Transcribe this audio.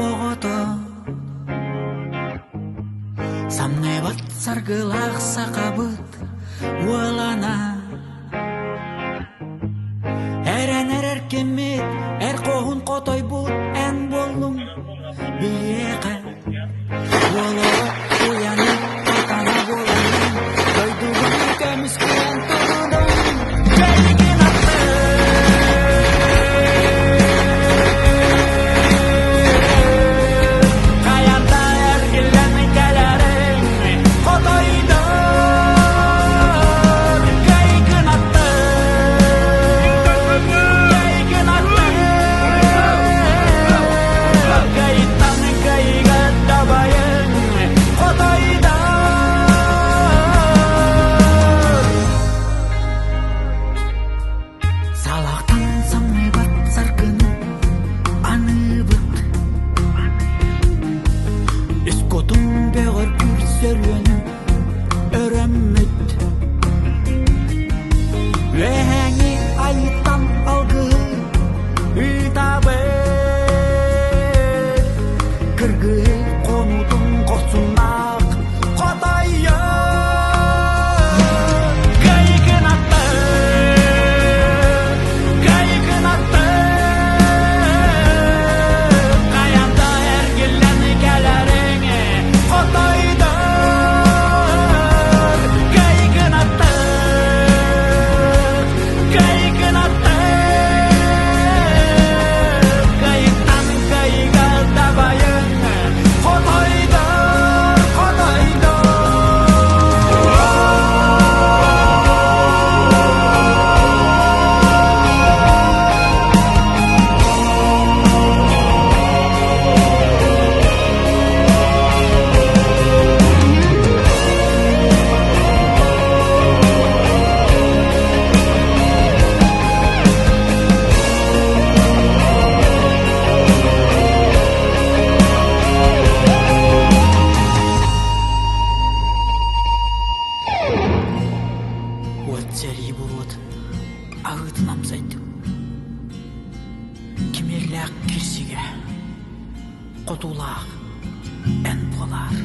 оҕото Самныбат саргылаах сахабыт уолана Эрэнэр эркиммит, эр хоһун хотойбут эн буоллуҥ биһиэхэ Уолоҕо уйаны хотоно буоланнын дойдубун көмүскээн турдун Кэлигин Хайата эргиллэн кэлэриҥ хотойдор кэйгин аттыы Кайыттан кайыга дабайын хотойдор Салахтан самныбат саргыны аныыбыт Үс кутун бөҕөргүүр сөрүөнү өрөммүт Үөһээҥи айыттан алгыһы ыытабыт Кыргыһы хонуутун хорсуннаах хотойо Кайыкын атты Кайыкын атты Хайанда эргиллэн кэлэриҥ хотойдор Кайыкын атты Кайыкын атты Кайыктан кайыга дабайын Хотойдор, хотойдор. Уот сэрии буруотун аһыытын амсайдым. Кимиэллээх кирсигэ хотуулаах эн буолаар.